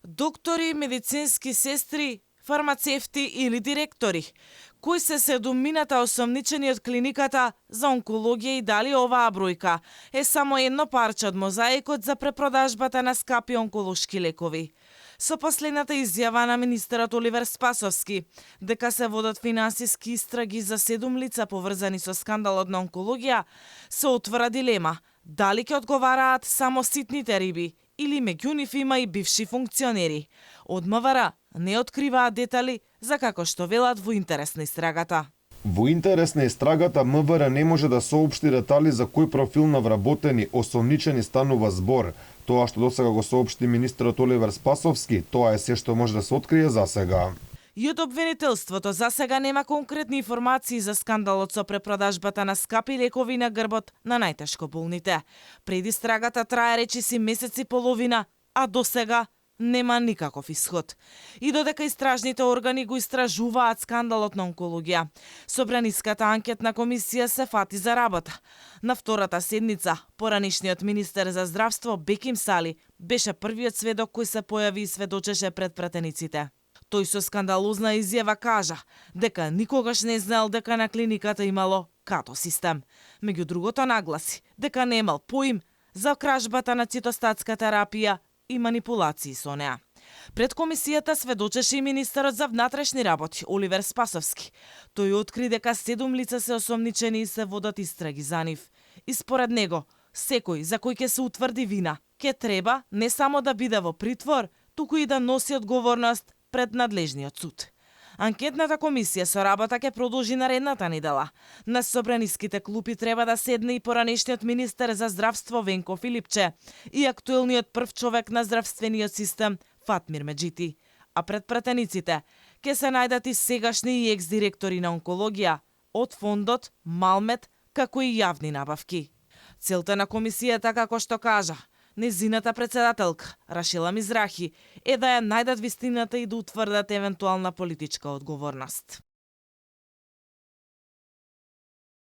Доктори, медицински сестри, фармацевти или директори, кои се седумината осомничени од клиниката за онкологија и дали оваа бројка е само едно парче од мозаикот за препродажбата на скапи онколошки лекови. Со последната изјава на министерот Оливер Спасовски дека се водат финансиски истраги за 7 лица поврзани со скандалот на онкологија, се отвора дилема дали ќе одговараат само ситните риби или меѓу нив има и бивши функционери. Од МВР не откриваат детали за како што велат во интерес на истрагата. Во интерес на истрагата МВР не може да соопшти детали за кој профил на вработени осомничени станува збор. Тоа што досега го соопшти министерот Оливер Спасовски, тоа е се што може да се открие за сега. И од обвинителството за сега нема конкретни информации за скандалот со препродажбата на скапи лекови на грбот на најтешко болните. Пред истрагата трае речиси месец и половина, а до сега нема никаков исход. И додека истражните органи го истражуваат скандалот на онкологија, Собраниската анкетна комисија се фати за работа. На втората седница, поранишниот министер за здравство Беким Сали беше првиот сведок кој се појави и сведочеше пред пратениците. Тој со скандалозна изјава кажа дека никогаш не знаел дека на клиниката имало като систем. Меѓу другото нагласи дека немал поим за кражбата на цитостатска терапија и манипулации со неа. Пред комисијата сведочеше и министерот за внатрешни работи Оливер Спасовски. Тој откри дека 7 лица се осомничени и се водат истраги за нив. И според него, секој за кој ќе се утврди вина, ќе треба не само да биде во притвор, туку и да носи одговорност пред надлежниот суд. Анкетната комисија со работа ќе продолжи наредната недела. На собраниските клупи треба да седне и поранешниот министер за здравство Венко Филипче и актуелниот прв човек на здравствениот систем Фатмир Меджити. А пред пратениците ќе се најдат и сегашни и екс-директори на онкологија, од фондот, Малмет, како и јавни набавки. Целта на комисијата, како што кажа незината председателка Рашила Мизрахи, е да ја најдат вистината и да утврдат евентуална политичка одговорност.